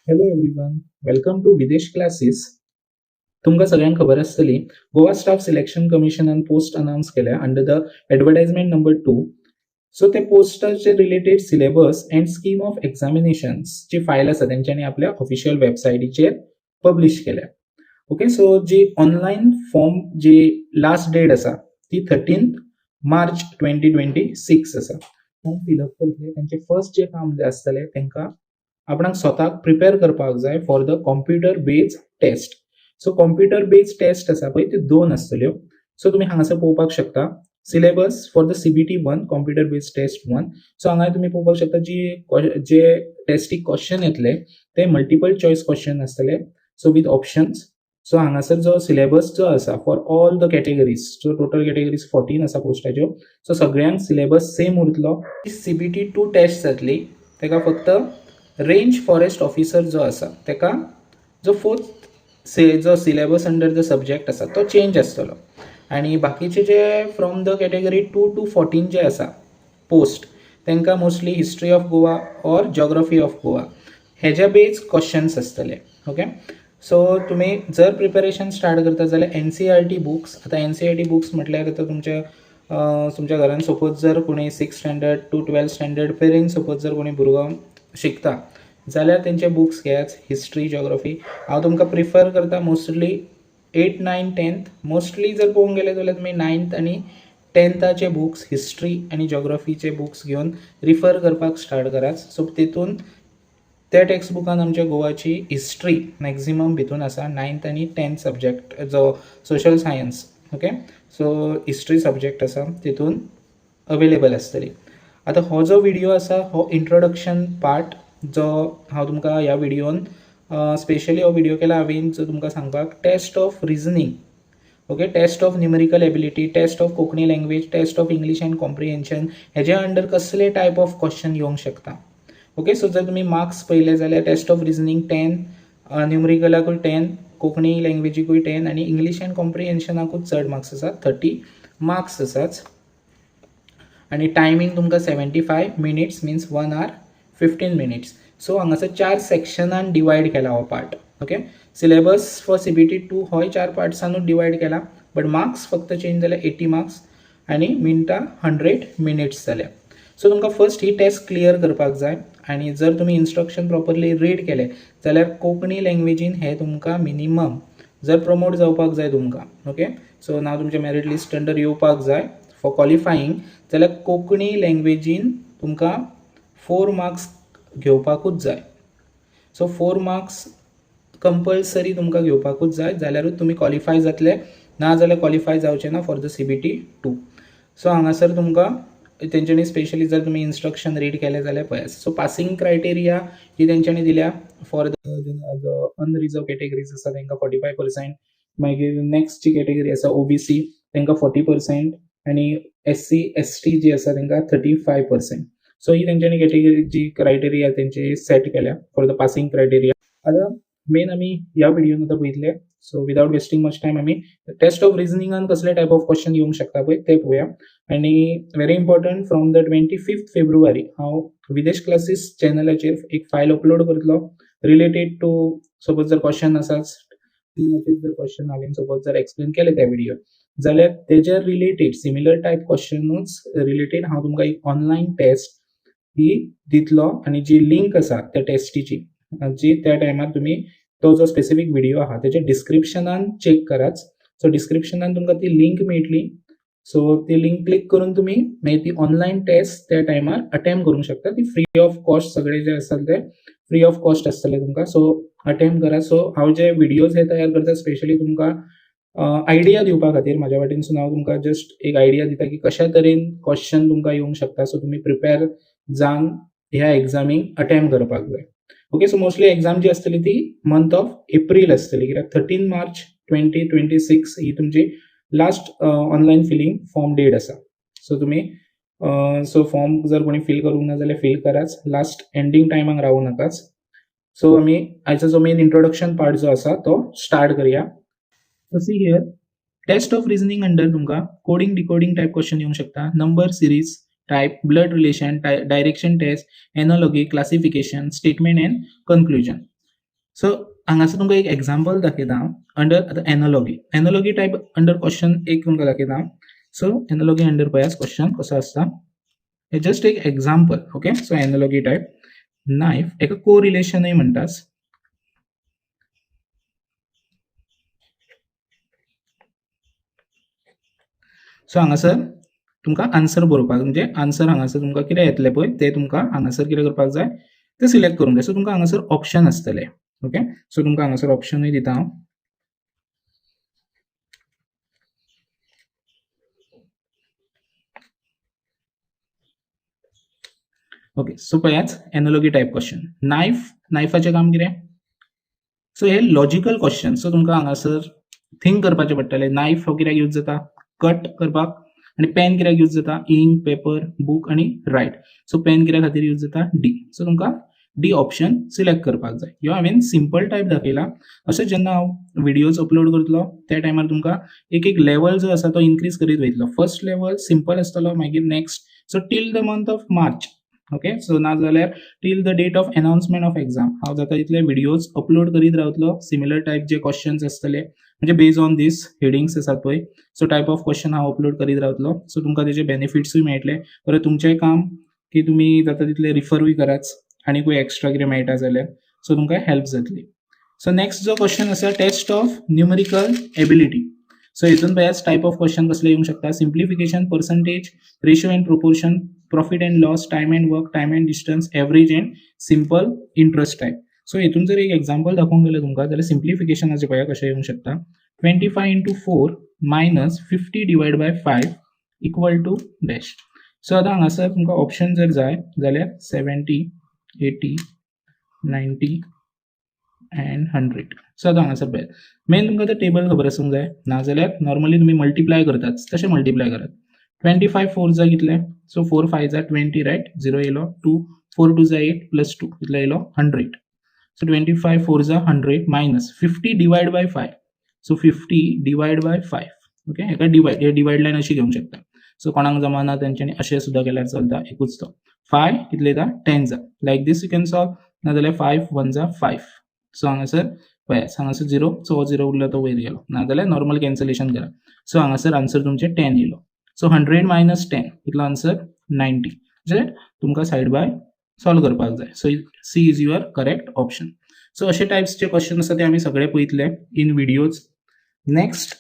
Hello everyone, welcome to Videsh Classes. तुमकां सगळ्यांक खबर आसतली, गोवा स्टाफ सिलेक्शन कमिशनान पोस्ट अनावन्स केल्या under the advertisement number 2. So ते पोस्टाचे related syllabus and scheme of एक्झामिनेशन्सची file आसा, तेंच्यांनी आपल्या ऑफिशियल वेबसायटीचेर पब्लिश केल्या. ओके, सो जी ऑनलायन फॉर्म जी लास्ट डेट आसा ती 13 March 2026 आसा. फॉर्म फिलअप करतले तेंचे फर्स्ट जे काम जे आसतलें, तांकां आपणाक स्वताक प्रिपेर करपाक जाय for the computer based test. So computer based test आसा पळय, त्यो दोन आसतल्यो. सो तुमी हांगासर पळोवपाक शकता, syllabus for the CBT 1, computer based test 1. So हांगा तुमी पळोवपाक शकता, जी जे टेस्टीक क्वेश्चन येतले ते मल्टिपल चॉयस क्वेश्चन आसतले, सो विथ ऑप्शन्स. सो हांगासर जो सिलेबस जो आसा for all the categories, so total categories 14 आसा पोस्टाच्यो, सो सगळ्यांक सिलेबस सेम उरतलो. सीबीटी टू टेस्ट जातली, ताका फक्त रेंज फॉरेस्ट ऑफिसर जो आसा ताका जो फोर्थ से जो सिलेबस अंडर the subject आसा तो चेंज आसतलो आनी बाकीचे जे from the category 2 to 14 जे आसा पोस्ट, तांकां mostly history of Goa or geography of Goa हेज्या बेज क्वेश्चन्स आसतले. ओके, सो तुमी जर प्रिपेरेशन स्टार्ट करता जाल्यार एनसीईआरटी बुक्स. आतां एनसीईआरटी बुक्स म्हटल्यार आतां तुमच्या घरान सपोज जर कोणी six standard to 12th standard मेरेन सपोज जर कोणी भुरगो शिकता जाल्यार तेंचे बुक्स घेयात, हिस्ट्री, जॉग्राफी. हांव तुमकां प्रिफर करता mostly 8, 9, 10th. Mostly जर पळोवंक गेले जाल्यार तुमी नायन्थ आनी टेंथाचे बुक्स, हिस्ट्री आनी जॉग्राफीचे बुक्स घेवन रिफर करपाक स्टार्ट करात. सो तितून त्या टेक्स्ट बुकान आमच्या गोवाची हिस्ट्री मॅक्झिमम भितून आसा. नायन्थ आनी टेंथ सब्जेक्ट जो social science, okay, so history subject आसा, तितून अवेलेबल आसतली. आतां हो जो विडियो आसा हो इंट्रोडक्शन पार्ट, जो हांव तुमकां ह्या विडियोन स्पेशली हो विडियो केला हांवें जो तुमकां सांगपाक test of reasoning, okay, test of numerical ability, test of Konkani language, test of English and comprehension, हेजे अंडर कसले टायप ऑफ क्वेश्चन येवंक शकता. ओके, सो जर तुमी मार्क्स पळयले जाल्यार टेस्ट ऑफ रिजनींग 10, न्युमरिकलाकूय 10, कोंकणी लँग्वेजीकूय 10 आनी इंग्लीश एंड कॉम्प्रिहेन्शनाकूच चड मार्क्स आसात, 30 मार्क्स आसात आनी टायमींग तुमकां 75 minutes, means 1 hour 15 minutes. So हांगासर चार सेक्शनान डिवायड केला हो part. Okay, syllabus for CBT 2 होय चार पार्ट्सानूच डिवायड केला, बट मार्क्स फक्त चेंज जाले, 80 मार्क्स आनी मिनटां 100 मिनिट्स जाल्या. सो तुमकां फर्स्ट ही टेस्ट क्लियर करपाक जाय आनी जर तुमी इन्स्ट्रक्शन प्रॉपरली रीड केले जाल्यार कोंकणी लँग्वेजीन हे तुमकां मिनिमम जर प्रमोट जावपाक जाय तुमकां, ओके, सो नांव तुमचें मेरीट लिस्ट अंडर येवपाक जाय फॉर क्वॉलिफाईंग जाल्यार कोंकणी लँग्वेजीन तुमकां 4 मार्क्स घेवपाकूच जाय. सो 4 मार्क्स कंपल्सरी तुमकां घेवपाकूच जाय, जाल्यारूच तुमी क्वॉलिफाय जातले, ना जाल्यार क्वॉलिफाय जावचे ना for the CBT 2. So हांगासर तुमकां तेंच्यांनी स्पेशली जर तुमी इन्स्ट्रक्शन रीड केले जाल्यार पळयात. सो पासिंग क्रायटेरिया ही तेंच्यांनी दिल्या. फॉर the अनरिजर्व कॅटेगरीज आसा तांकां 45%, मागीर नेक्स्ट जी कॅटेगरी आसा ओबीसी तांकां 40% आनी एससी एसटी जी आसा तांकां 35%. सो ही तेंच्यांनी कॅटेगरी जी क्रायटेरिया तेंची सेट केल्या फॉर the passing criteria. आतां मेन आमी ह्या व्हिडियोन आतां पळयतले. So without wasting much time, आमी टेस्ट ऑफ रिजनिंगान कसले टायप ऑफ क्वेश्चन येवंक शकता पळय ते पळोवया. आनी very important, from the 25th February हांव विदेश क्लासीस चॅनलाचेर एक फायल अपलोड करतलो रिलेटेड टू, सपोज जर क्वेश्चन आसा, जर क्वेश्चन हांवें सपोज जर एक्सप्लेन केले त्या व्हिडियो जाल्यार तेज्या रिलेटेड सिमिलर टायप क्वेश्चनूच रिलेटेड हांव तुमकां एक ऑनलायन टेस्ट ही दितलो आनी जी लिंक आसा त्या टेस्टीची जी त्या टायमार तुमी तो जो स्पेसिफीक व्हिडिओ आहा तेच्या डिस्क्रिप्शनान चॅक करात. सो डिस्क्रिप्शनान तुमकां ती लिंक मेळटली. सो ती लिंक क्लिक करून तुमी मागीर ती ऑनलायन टेस्ट त्या टायमार अटेम्प्ट करूंक शकता. ती फ्री ऑफ कॉस्ट, सगळे जे आसता ते फ्री ऑफ कॉस्ट आसतले तुमकां. सो अटेम्प्ट करात. सो हांव जे व्हिडियोज हे तयार करता स्पेशली तुमकां आयडिया दिवपा खातीर, म्हाज्या वाटेनसून हांव तुमकां जस्ट एक आयडिया दिता की कशा तरेन क्वेश्चन तुमकां येवंक शकता. सो तुमी प्रिपेर जावन ह्या एग्जामीक अटेम्प्ट करपाक जाय. ओके, सो मोस्टली एग्जाम जी आसतली ती मंथ ऑफ एप्रील आसतली, कित्याक 13 March 2026 ही तुमची last online filling form date आसा. सो तुमी सो फॉर्म जर कोणी फील करूंक ना जाल्यार फील कराच, लास्ट एंडींग टायमाक रावूं नाकाच. सो आमी आयचो जो मेन इंट्रोडक्शन पार्ट जो आसा तो स्टार्ट करया. So see here, test of reasoning under तुमकां कोडिंग डिकोडिंग टायप क्वेश्चन येवंक शकता, number series type, blood relation, direction test, analogy, classification, statement and conclusion. So हांगासर तुमकां एक एग्जाम्पल दाखयता हांव अंडर आतां analogy, analogy type under question एक तुमकां दाखयता हांव. सो एनोलॉगी अंडर पळयात क्वेश्चन कसो आसता. हे जस्ट एक example. Okay, so analogy type knife एका कोरिलेशनूय म्हणटात. सो हांगासर तुमकां आन्सर बरोवपाक, म्हणजे आन्सर हांगासर तुमकां कितें येतलें पळय तें तुमकां हांगासर कितें करपाक जाय तें सिलेक्ट करूंक जाय. सो तुमकां हांगासर ऑप्शन आसतले. ओके, सो तुमकां हांगासर ऑप्शनूय दिता हांव. ओके, सो पळयात एनोलॉगी टायप क्वेश्चन. नायफ, नायफाचें काम कितें? सो हे लॉजिकल क्वेश्चन. सो तुमकां हांगासर थिंक करपाचें पडटलें. नायफ हो कित्याक यूज जाता? कट करपाक. आनी पेन कित्याक यूज जाता? इंक, पेपर, बूक आनी रायट. सो पेन कित्या खातीर यूज जाता? डी. सो तुमकां डी ऑप्शन सिलेक्ट करपाक जाय. ह्यो हांवें सिंपल टायप दाखयला. अशें जेन्ना हांव विडियोज अपलोड करतलो त्या टायमार तुमकां एक एक लेवल जो आसा तो इनक्रीज करीत वयतलो. फर्स्ट लेवल सिंपल आसतलो, मागीर next. So till the month of March. Okay, so ना जाल्यार till the date of announcement of exam हांव जाता तितले विडियोज अपलोड करीत रावतलो. सिमिलर टायप जे क्वेश्चन्स आसतले, म्हणजे बेज ऑन these headings आसात पळय, सो टायप ऑफ क्वेश्चन हांव अपलोड करीत रावतलो. सो तुमकां तेजे बेनिफिट्सूय मेळटले. परत तुमचें काम की तुमी जाता तितले रिफरूय करात आनीकूय एक्स्ट्रा कितें मेळटा जाल्यार, सो तुमकां हेल्प जातली. सो नेक्स्ट जो क्वेश्चन आसा test of numerical ability. So हितून पळयात टायप ऑफ क्वेश्चन कसले येवंक शकता. Simplification, percentage, ratio and proportion, profit and loss, time and work, time and distance, average and simple interest type. So हितून जर एक एग्जाम्पल दाखोवंक गेलें तुमकां जाल्यार सिम्प्लिफिकेशनाचें पळया कशें येवंक शकता. 25 into 4 minus 50 divide by 5 equal to dash. So आतां हांगासर तुमकां ऑप्शन जर जाय जाल्यार 70, 80, 90 एंड 100. सो आतां हांगासर पळयात मेन तुमकां आतां टेबल खबर आसूंक जाय, नाजाल्यार नॉर्मली तुमी मल्टिप्लाय करतात तशें मल्टिप्लाय करात. 25 4 जा कितले? सो 4 5 जा 20, रायट? 0 येयलो, 2 4 2 जा 8 प्लस 2 कितलो येयलो? 100. सो 25 4 जा 100 minus 50 divide by 5. So 50 divide by 5. Okay, हेका डिवायड, हे डिवायड लायन अशी घेवंक शकता. सो कोणाक जमाना तेंच्यांनी अशें सुद्दां केल्यार चलता. एकूच तो 5 कितले येता? 10 जा. Like this you can solve. नाजाल्यार 5 1 जा 5. सो हांगासर पळयात हांगासर 0, सो हो 0 उरलो तो वयर गेलो. नाजाल्यार नॉर्मल कॅन्सलेशन करा. सो हांगासर आन्सर तुमचें 10 येयलो. सो 100 मायनस 10 कितलो आन्सर? 90. म्हणजे तुमकां सायड बाय सॉल्व करपाक जाय. So C is your correct option. So अशे टायप्सचे क्वेश्चन आसा ते आमी सगळे पळयतले इन विडियोज. नेक्स्ट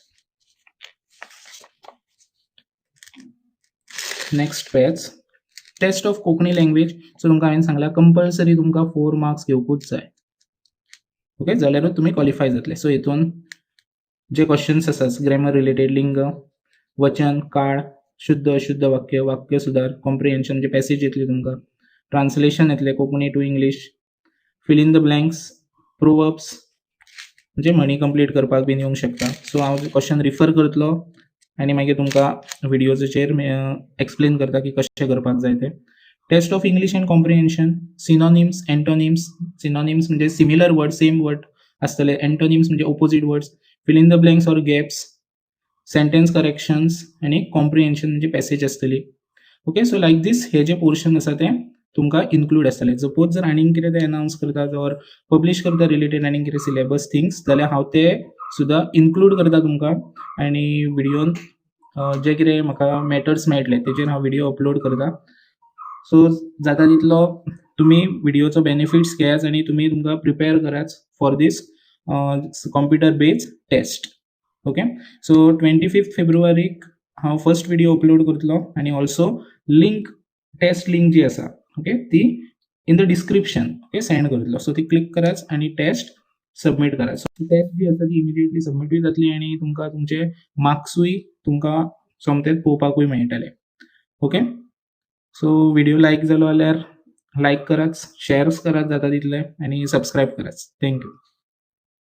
नेक्स्ट पळयात test of Konkani language. So तुमकां हांवें सांगलां कंपल्सरी तुमकां 4 मार्क्स घेवकूच जाय. ओके, जाल्यारूच तुमी क्वॉलिफाय जातले. सो हितून जे क्वेश्चन्स आसात ग्रॅमर रिलेटेड, लिंग, वचन, काळ, शुद्ध अशुद्ध वाक्य, वाक्य सुधार, कॉम्प्रिहेन्शन जे पॅसेज येतली तुमकां, ट्रान्सलेशन येतलें Konkani to English, fill in the blanks, proverbs म्हणजे म्हणी कंप्लीट करपाक बीन येवंक शकता. सो हांव क्वेश्चन रिफर करतलो आनी मागीर तुमकां विडियोजाचेर एक्सप्लेन करता की कशें करपाक जाय तें. Test of English and comprehension, synonyms, antonyms. Synonyms म्हणजे सिमिलर वर्ड, सेम वर्ड आसतले. एंटोनिम्स म्हणजे opposite words. Fill in the blanks or gaps, sentence corrections आनी कॉम्प्रिहेन्शन म्हणजे पॅसेज आसतली. ओके, सो लायक दीस हे जे पोर्शन आसा तें तुमकां इन्क्लूड आसतलें. सपोज जर आनीक कितें ते अनावन्स करतात ऑर पब्लीश करता रिलेटेड आनीक कितें सिलेबस थिंग्स जाल्यार हांव ते सुद्दां इन्क्लूड करता तुमकां आनी विडियोन जे कितें म्हाका मॅटर्स मेळटले तेजेर हांव विडियो अपलोड करता. सो जाता तितलो तुमी विडियोचो बेनिफिट्स घेयात आनी तुमी तुमकां प्रिपेर करात for this computer based test. Okay, so 25 फेब्रुवारीक हांव फर्स्ट विडियो अपलोड करतलो आनी ऑल्सो लिंक, टेस्ट लिंक जी आसा, ओके, ती in the description, okay, send करतलो. सो ती क्लिक करात आनी टेस्ट सबमीट करात. सो टेस्ट जी आसा ती इमिडिएटली सबमिटूय जातली आनी तुमकां तुमचे मार्क्सूय तुमकां सोमतेच पळोवपाकूय मेळटले. ओके, सो व्हिडिओ लायक जालो जाल्यार लायक करात, शेअर्स करात जाता तितले आनी सबस्क्रायब करात. Thank you.